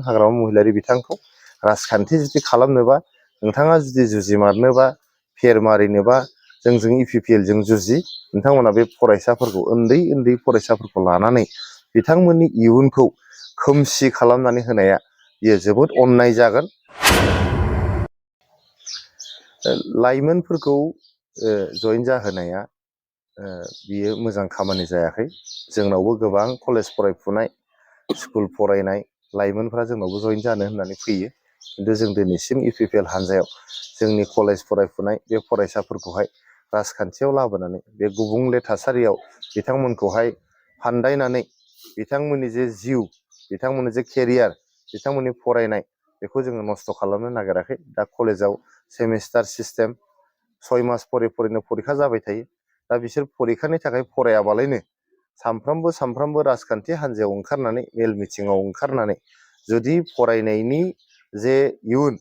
हाग्रामा महिलारि बिथांखौ राजखान्थि जुदि खालामनोबा नोंथाङा जुदि जुजिमारनोबा फेर मारिनोबा जोंजों इपिपिएल जों जुजि नोंथांमोना बे फरायसाफोरखौ उन्दै फरायसाफोरखौ लानानै बिथांमोननि इयुनखौ खोमसि खालामनानै होनाया बेयो जोबोद अन्याय जागोन। लाइमोनफोरखौ जइन जाहोनाया बियो मोजां खामानि जायाखै। जोंनावबो गोबां कलेज फरायफुनाय स्कुल फरायनाय लाइमोनफ्रा जोंनावबो जइन जानो होननानै फैयो, खिन्थु जों दिनैसिम इपिपिएल हान्जायाव जोंनि कलेज फरायफुनाय बे फरायसाफोरखौहाय राजखान्थियाव लाबोनानै बे गुबुंले थासारियाव बिथांमोनखौहाय फान्दायनानै बिथांमोननि जे जिउ, बिथांमोननि जे केरियार, बिथांमोननि फरायनाय बेखौ जोङो नस्थ' खालामनो नागिराखै। दा कलेजाव सेमिस्टार सिस्टेम 6 मास फरिनो फरिखा जाबाय थायो। दा बिसोर फरिखानि थाखाय फरायाबालायनो सामफ्रामबो राजखान्थि हान्जायाव ओंखारनानै मेल मिथिङाव ओंखारनानै जुदि फरायनायनि जे इयुन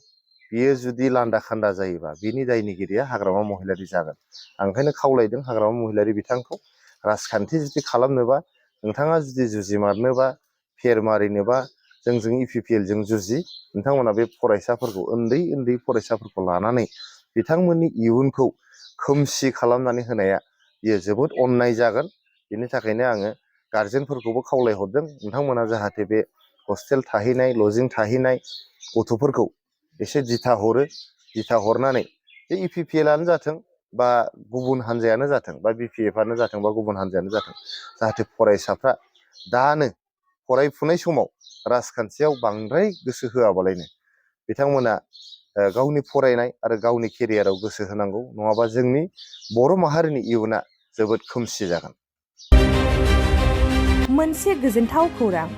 बियो जुदि लान्दा खान्दा जायोबा बिनि दायनिगिरिया हाग्रामा महिलारि जागोन। आं ओंखायनो खावलायदों हाग्रामा महिलारि बिथांखौ राजखान्थि जुदि खालामनोबा नोंथाङा जुदि जुजिमारनोबा फेर मारिनोबा जोंजों इपिपिएल जों जुजि नोंथांमोना बे फरायसाफोरखौ उन्दै फरायसाफोरखौ लानानै बिथांमोननि इयुनखौ खोमसि खालामनानै होनाया बेयो जोबोद अन्याय जागोन। बेनि थाखायनो आङो गारजेनफोरखौबो खावलायहरदों नोंथांमोना जाहाथे बे हस्टेल थाहैनाय लजिं थाहैनाय गथ'फोरखौ एसे दिथा हरनानै बे इपिपिएलआनो जाथों बा गुबुन हान्जायानो जाथों बा बिपिएफआनो जाथों बा गुबुन हान्जायानो जाथों, जाहाथे फरायसाफ्रा दानो फरायफुनाय समाव राजखान्थियाव बांद्राय गोसो होआबालायनो बिथांमोना गावनि फरायनाय आरो गावनि केरियाराव गोसो होनांगौ, नङाबा जोंनि बर' माहारिनि इयुना जोबोद खोमसि जागोन। मोनसे गोजोनथाव खौरां।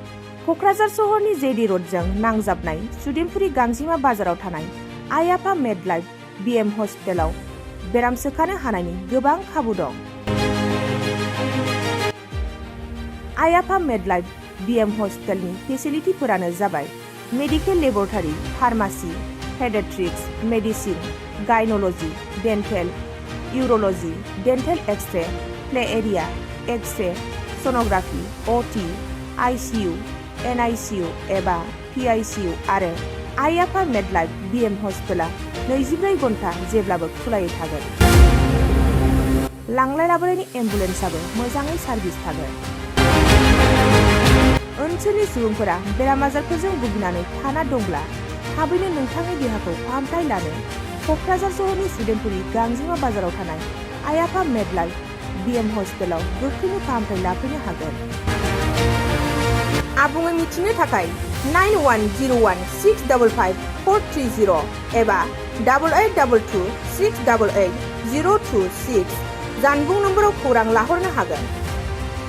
क'क्राझार सहरनि जेडि र'डजों नांजाबनाय सुदेमपुरि गांजिमा बाजाराव थानाय आइ आफा मेडलाइफ बिएम हस्पिटालाव बेराम सोखानो हानायनि गोबां खाबु दं। आइ आफा मेडलाइफ बिएम हस्पिटालनि फेसिलिटिफोरानो जाबाय medical laboratory, pharmacy, paediatrics, medicine, gynaecology, dental, urology, dental X-ray, play area, X-ray, sonography, OT, ICU, NICU एबा पिआइसिइउ आरो आइ आफा मेडलाइफ बिएम हस्पिटाला 24 घन्टा जेब्लाबो खुलायै थागोन। लांलाय लाबोलायनि एम्बुलेन्सआबो मोजाङै सार्भिस थागोन। ओनसोलनि सुबुंफोरा बेराम आजारफोरजों भुगिनानै थाना दंब्ला थाबैनो नोंथांनि देहाखौ फाहामथाय लानो क'क्राझार सहरनि सुदेमपुरि गांजिमा बाजाराव थानाय आइ आफा मेडलाइफ बिएम हस्पिटालाव गोख्रैनो फाहामथाय लाफैनो हागोन। आबुङै मिथिनो थाखाय 9101655430 एबा 8822688026 जानबुं नम्बराव खौरां लाहरनो हागोन।